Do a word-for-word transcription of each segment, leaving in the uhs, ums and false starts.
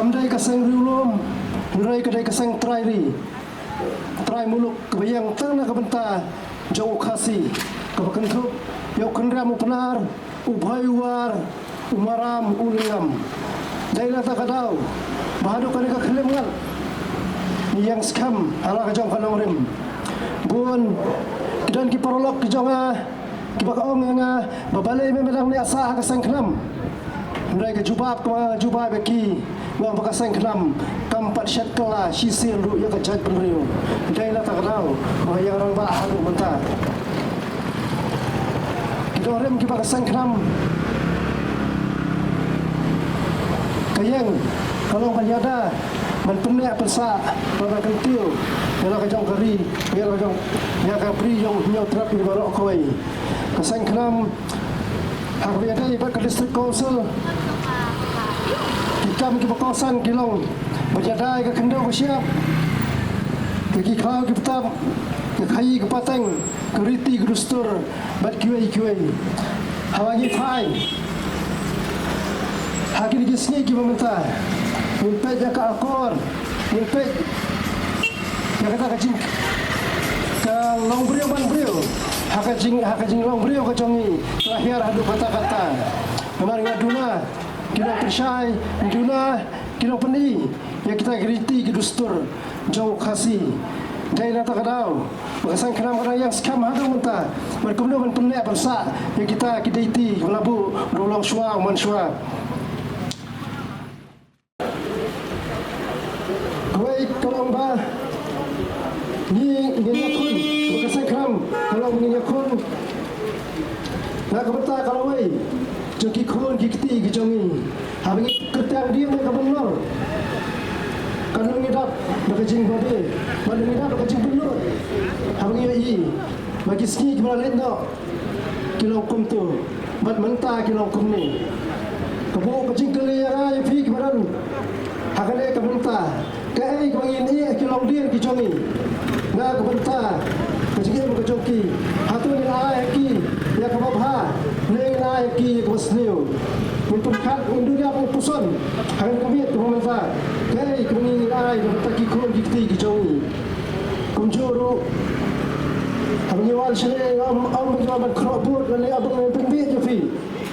Dei ka seng riewlum, hynrei ka dei ka seng trai ri, trai muluk kaba ïeng tang na ka bynta jong u Khasi, kaba kynthup ïa u Kynriam u Pnar, u Bhoi u War, u Maram u Lyngngam. Dei na kata ka daw ba haduh kane ka khyllipmat ngi ïeng skhem ha la ka jong ka nongrim. Bun ki don ki paralok ki jong nga kiba ka ong ïa nga ba balei me me dang neh sah ha ka seng khnam. Hynrei ka jubab kaba nga jubab ïa ki, nga ong ba ka seng khnam kam pat shet kylla shisien ruh ïa ka jaitbynriew. Dei na kata ka daw ba nga ïeng rangbah haduh mynta. Ki nongrim kiba ka seng khnam ka ïeng ka long ban ïada, ban pynneh pynsah, ban kyntiew ïa la ka jong ka ri, ïa la ka jong, ïa ka bri jong u Hynñiewtrep ïa baroh kawei. Ka seng khnam ha kaba ïadei bad ka District Council, ki kam kiba kongsan ki long ban ïada ïa ka khyndew ka shyiap, ïa ki khlaw ki btap, ïa ka khaïi ka pateng, ka riti ka dustur bad kiwei kiwei. Haba ngi phai ha kine ki sngi kiba mynta, ngin peit ïa ka akor, ngin peit ïa kata ka jing, ka long briew man briew, ha ka jing, ha ka jinglong briew ka jong ngi, ka la hiar haduh katta katta. Namar nga duna ki nongpynshai, nga duna ki nongpyni ïa kita ki riti ki dustur jong u Khasi. Dei na kata ka daw ba ka seng khnam ka dang ïeng skhem haduh mynta ban kumno ban pynneh pynsah ïa kita ki deiti kiba la buh da u longshuwa u mansuwa. Kawei ka long ba ngi ngin ïakhun, ba ka seng khnam ka long ba ngin ïakhun na ka bynta ka lawei jong ki khun ki kti ki jong ngi. Haba ngi kyrteng dien ïa ka byllor, kan ngi dap da ka jingbabe, kan ngi dap da ka jingbynnud. Haba ngi ïohi ba ki sngi kiba la leit noh ki long kumto, bad mynta ki long kumne. Ka buh ka jingkylli ïa nga ïa phi kiba don ha kane ka bynta, kaei kaba ngin ïeh ki longdien ki jong ngi na ka bynta ka jingim ka jong ki? Hato ngin ai ha ki ïa kaba bha ne ngin ai ha ki ïa kaba sniew? Ngin pyrkhat, ngin duh ïa u puson ha kane ka miet kaba mynta, kaei kaba ngin ai na ka bynta ki khun ki kti ki jong ngi. Kumjuh ruh, haba ngi wan shane, ym, ym ba ngi wan ban khroh bud lane ym ba ngi wan pynbiej ïa phi.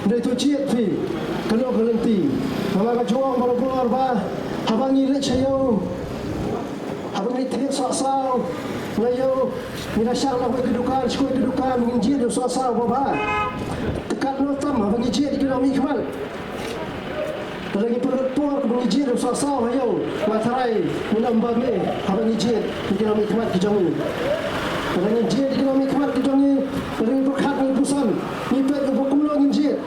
Hynrei to jied phi, kano ka lynti. Namar nga ju ong barabor ba haba ngi leit sha ïew, haba ngi thied sohsaw na ïew, ngi da shah na kawei ka dukan sha kawei ka dukan, ngin jied ïa u sohsaw ba bha. Te katno tam haba ngi jied ïa ki nongmihkhmat. Lada ngi pynlut por kaba ngi jied ïa u sohsaw ha ïew, nga tharai ngin ym babe haba ngi jied ïa ki nongmihkhmat ki jong ngi. Lada ngi jied ïa ki nongmihkhmat ki jong ngi, lada ngi pyrkhat, ngi puson, ngi peit ba kumno ngin jied,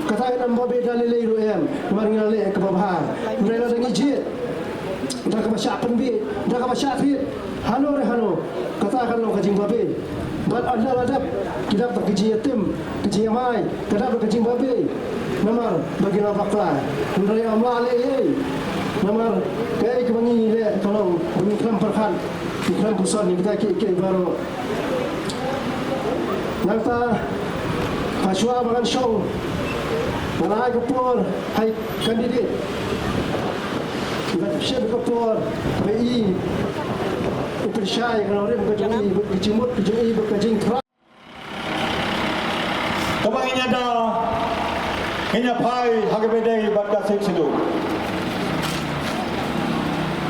kata ngin ym babe da lei lei ruh em, namar ngi la leh kaba bha. Hynrei lada ngi jied da kaba shah pynbiej, da kaba shah thied, hano re hano, kata kan long ka jingbabe. Bad ynda la dep, ki dep da ka jingïatim, ka jingïamai, ka dep da ka jingbabe. Namar ba ki la bakla. Hynrei ym lah leh ei ei. Namar kaei kaba ngi leh ka long ba ngi khlem pyrkhat, ngi khlem puson ïa kita kiei kiei baroh. Nangta, ha shuwa ba ngan shong, ngan ai ka por ha i candidate. Ngan shim ka por ba i, i pynshai ïa ka nongrim ka jong i, bad ka jingmut ka jong i, bad ka jingthrang. Kaba ngin ïada, ngin ïa phai ha kaba ïadei bad ka Sixth Schedule.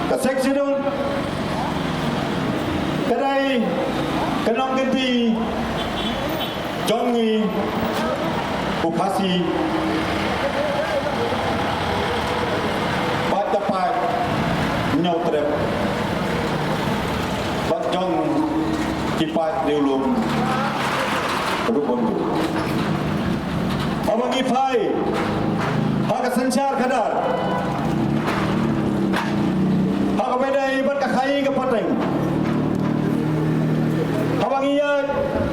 Ka Sixth Schedule ka dei ka nongkynti jong ngi u Khasi, bad ka paid Hynñiewtrep, bad jong ki paid riewlum ruh bun. Haba ngi phai ha ka synshar khadar, ha kaba ïadei bad ka khaïi ka pateng, haba ngi ïaid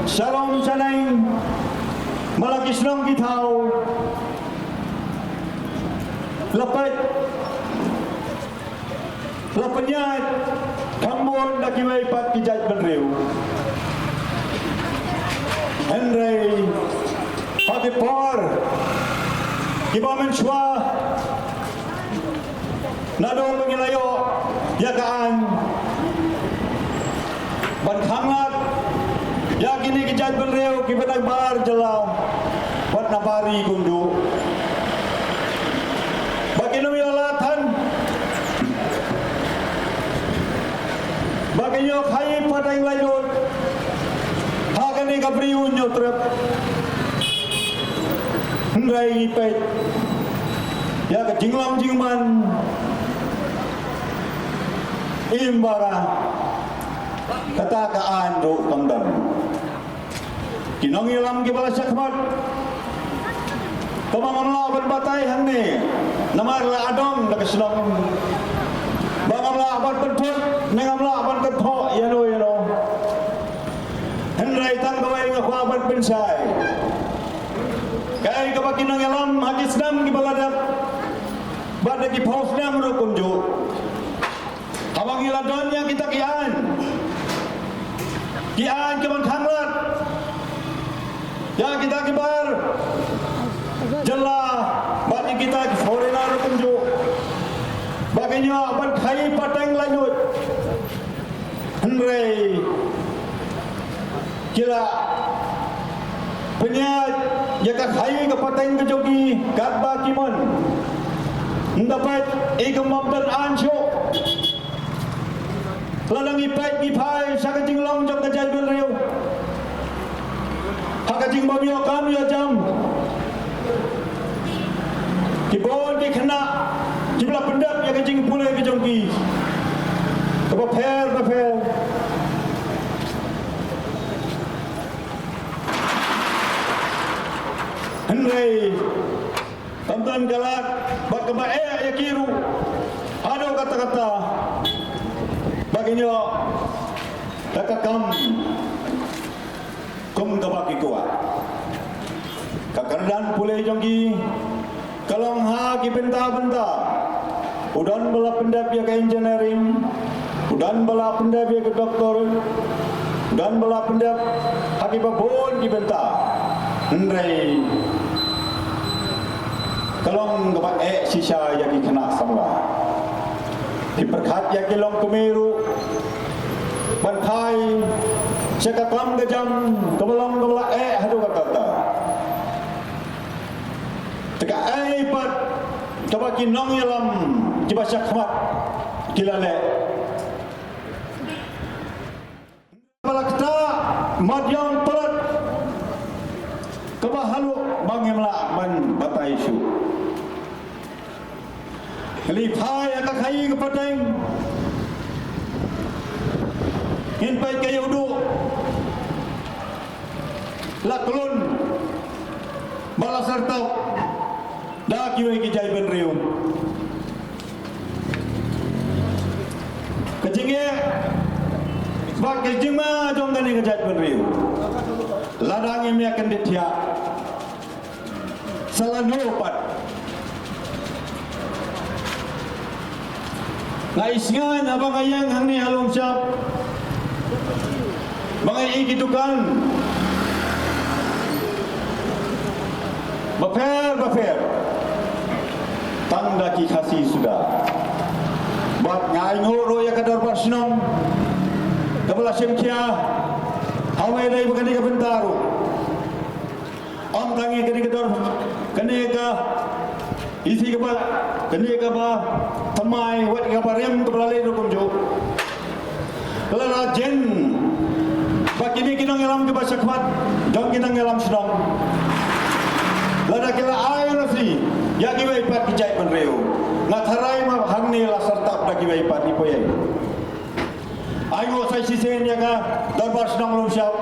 shalom shaneng man la ki shnong ki thaw, la peit, la pynïaid kham bun da kiwei pat ki jaitbynriew. Hynrei ha ki por kiba mynshuwa, Naduh ba ngi la ïoh ïa ka aiñ ban khanglad ïa kine ki jaitbynriew kiba dang bar jylla bad na bar ri kumjuh, ba kin ym ïoh lad than, ba kin ïoh khaïi pateng laitluid ha kane ka Bri u Hynñiewtrep. Hynrei ngi peit ïa ka jinglong jingman im bara, kata ka aiñ ruh kam don. Ki nongïalam kiba la shakhmat, kaba ngam lah ban batai hangne namar la adong da ka shnong, ba ngam lah ban pynthut ne ngam lah ban kynthoh ïano ïano. Hynrei tang kawei nga kwah ban pynshai, kaei kaba ki nongïalam ha ki snem kiba la dep bad da ki phew snem ruh kumjuh, haba ngi la don ïa kita ki aiñ, ki aiñ kiban khanglad ïa kita ki bar jylla bad ïa kita ki foreigner ruh kumjuh, ba kin ïoh ban khaïi pateng laitluid. Hynrei ki la pynïaid ïa ka khaïi ka pateng ka jong ki katba ki mon. Ynda peit i ka map don aiñ shuh. Lada ngi peit ngi phai sha ka jinglong jong ka jaitbynriew ha ka jingbym ïoh kam ïoh jam, ki bun ki khynnah kiba la pyndep ïa ka jingpule ka jong ki kaba pher bapher. Hynrei kam don ka lad bad kaba eh ïa ki ruh haduh katta katta ba kin ïoh da ka kam kum kaba ki kwah. Ka kyrdan pule jong ki ka long ha ki bynta bynta. U don ba la pyndep ïa ka engineering, u don ba la pyndep ïa ka doctor, u don ba la pyndep ha kiba bun ki bynta. Hynrei ka long kaba eh shisha ïa ki khynnah samla. Ki pyrkhat ïa ki longkmie ruh ban phai sha ka kam ka jam kaba long kaba la eh haduh katta katta. Te kaei pat kaba ki nongïalam kiba shakhmat ki la leh? Ba la ktah madiang palat kaba haluh ba ngim lah ban batai shuh. Ngi phai ha ka khaïi ka pateng, ngin peit ka ïa u duh la klun ba la syrtap da kiwei ki jaitbynriew. Ka jingeh bad ka jingma jong kane ka jaitbynriew, lada ngim ïa kyndit thiah sa lano pat. Nga isngain haba nga ïeng hangne ha Lumshyiap ba nga ïohi ki dukan bapher bapher tang da ki Khasi suda. Bad nga ainguh ruh ïa ka dorbar shnong kaba la shim khia ha kawei dei ba kane ka bynta ruh. Ym tang ïa kane ka dor, kane ka isi kaba, kane kaba thymmai, wat kaba rim kaba la leh ruh kumjuh. Lada jin ba kine ki nongïalam kiba shakhmat jong ki nongïalam shnong, lada ki la ai N O C ïa kiwei pat ki jaitbynriew, nga tharai ma hangne la syrtap da kiwei pat ki poi. Ainguh sa shisien ïa ka dorbar shnong Lumshyiap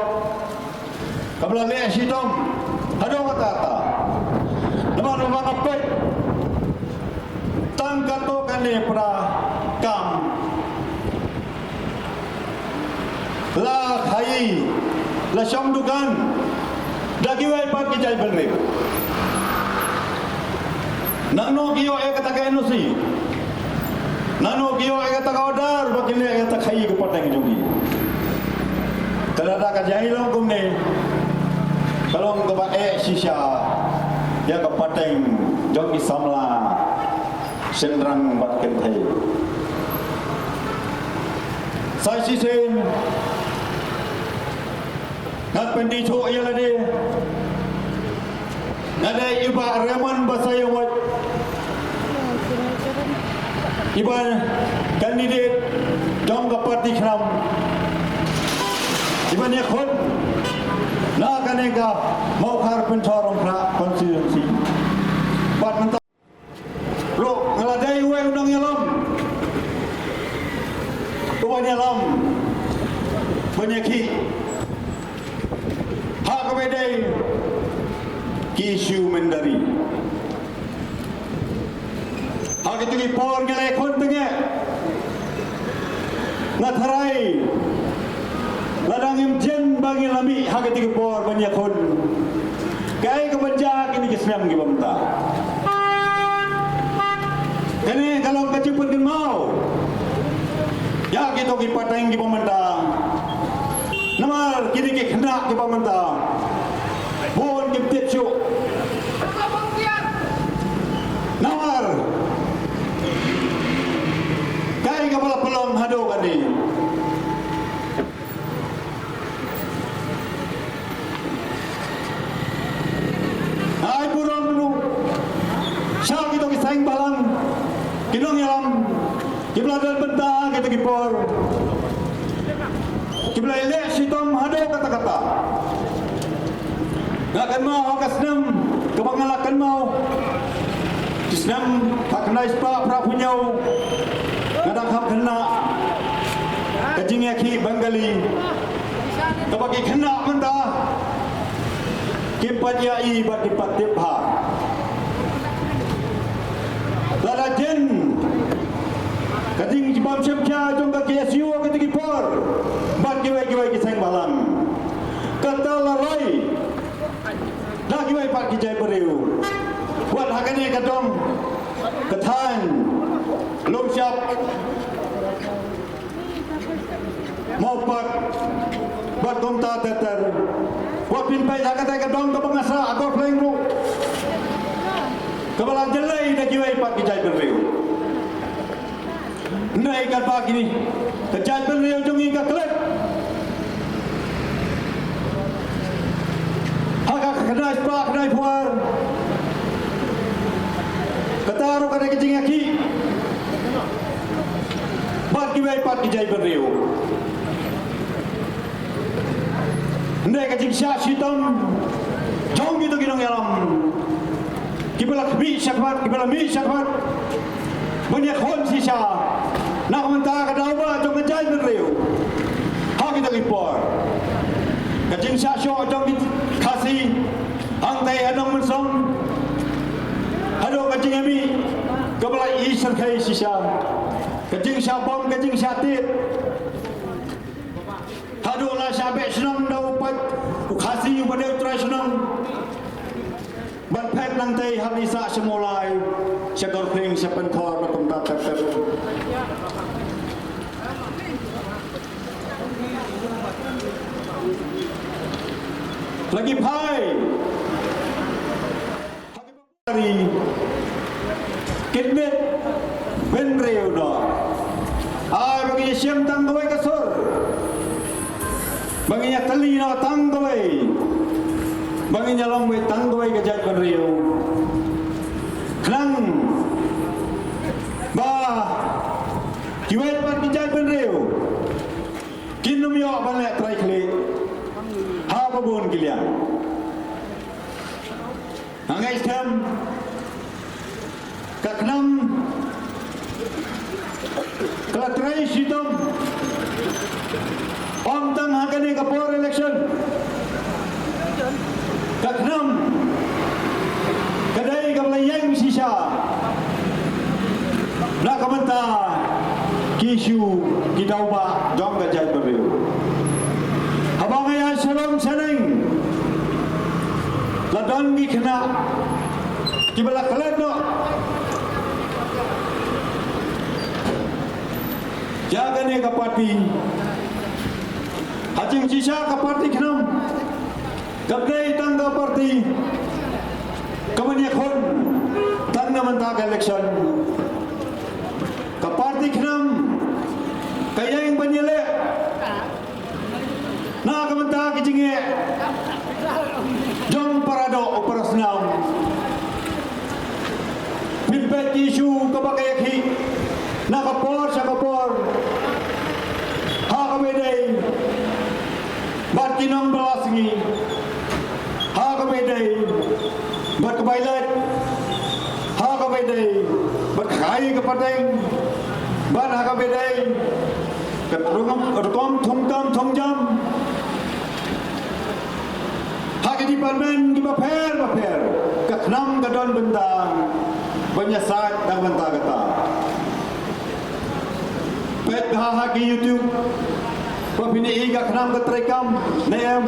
kaba la leh shitom haduh katta katta. Namar ba nga peit tang katto katne para kam la khaïi, la shong dukan da kiwei pat ki jaitbynriew. Nangno ki ïoh ïa kata ka N O C? Nangno ki ïoh ïa kata ka order ba kin leh ïa kata ka khaïi ka pateng jong ki? Te lada ka jia long kumne, ka long kaba eh shisha ïa ka pateng jong ki samla. Shynrang bad kynthei. Sa shisien nga pynithuh ïa lade. Nga dei i Bah Raymond Basaiawmoit, i ba candidate jong ka party KHNAM, i ban ïakhun na kane ka Mawkhar Pynthorumkhrah constituency. Bad mynta ruh nga la dei uwei u nongïalam, u ban ïalam ban ïakhih ha kaba ïadei ki issue mynder. Ha kito ki por ngi la ïakhun tyngeh. Nga tharai lada ngim jin ba ngi la mih ha kito ki por ban ïakhun, kaei kaban jia kine ki snem kiba mynta? Kane ka long ka jingpynkynmaw ïa kito ki pateng kiba mynta. Namar kine ki khynnah kiba mynta bun kim tip shuh. Namar kaei kaba la pynlong haduh kane. Ai burom ruh sha kito ki seng bhalang, ki nongïalam kiba la don bynta ha kito ki por, kiba la ïaleh shitom haduh katta katta. Nga kynmaw ha ka snem kaba nga la kynmaw, ki snem ha khyndai spah phra phew hynñiew, nga dang kham khynnah, ka jingïakhih Bengali kaba ki khynnah mynta kim pat ïohi bad kim pat tip bha. Lada jin ka jingbym shim khia jong ka K S U ha kito ki por bad kiwei kiwei ki seng bhalang, kata la roi da kiwei pat ki jaitbynriew. Wat ha kane ka dong, ka thaiñ, Lumshyiap, Mawpat bad kumta ter ter. Wat phin peit ha kata ka dong kaba nga sah ha Golf Lane ruh, kaba la jlei da kiwei pat ki jaitbynriew. Hynrei katba kine ka jaitbynriew jong ngi ka klet ha ka khyndai spah khyndai phew ar, kata ruh ka dei ka jingïakhih bad kiwei pat ki jaitbynriew. Hynrei ka jingshah shitom jong kito ki nongïalam kiba la mih shakhmat, kiba la mih shakhmat ban ïakhun shisha na ka bynta ka daw ba jong ka jaitbynriew ha kito ki por. Ka jingshah shoh jong ki Khasi hangtei ha Nongmynsong haduh ka jingïamih kaba la i syrkhei shisha, ka jingshah bom, ka jingshah tied, haduh la shah beh shnong da u paid u Khasi uba dei u trai shnong. Ban phet nangtei ha Risa, sha Mawlai, sha Gorkhring, sha Pynthor, na kumta ter ter. La ki phai ri, kynmiet bynriew noh. Ai ba ngin ïashem tang kawei ka sur, ba ngin ïatylli noh tang kawei, ba ngin ïalong wei tang kawei ka jaitbynriew. Khnang ba kiwei pat ki jaitbynriew kin ym ïoh ban leh trai khlieh ha ba bun ki liang. Nga ngeit skhem ka KHNAM ka la trei shitom, ym tang ha kane ka por election. Ka KHNAM ka dei kaba la ïeng shisha na ka bynta ki issue, ki daw ba jong ka jaitbynriew. Haba nga ïa shalom shaneng, la don ki khynnah kiba la klet noh ïa kane ka party. Ha jingshisha ka party KHNAM kam dei tang ka party kaban ïakhun tang na bynta ka election. Na ka por sha ka por, ha kaba ïadei bad ki nongbylla sngi, ha kaba ïadei bad ka bai leit, ha kaba ïadei bad ka kai ka pateng, bad ha kaba ïadei ka rukom, rukom thungtam thungjam ha ki department kiba pher ba pher, ka khnam ka don bynta ban ïasaid na ka bynta kata. Peit bha ha ki YouTube ba phin ïohi ka khnam ka treikam ne em.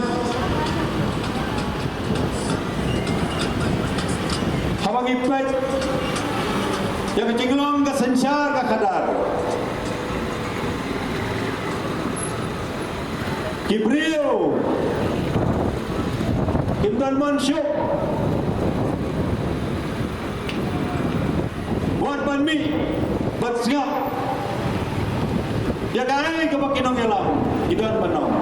Haba ngi peit ïa ka jinglong ka synshar ka khadar, ki briew kim don mon shuh wat ban mih ban sngap ïa kaei kaba ki nongïalam ki don ban ong.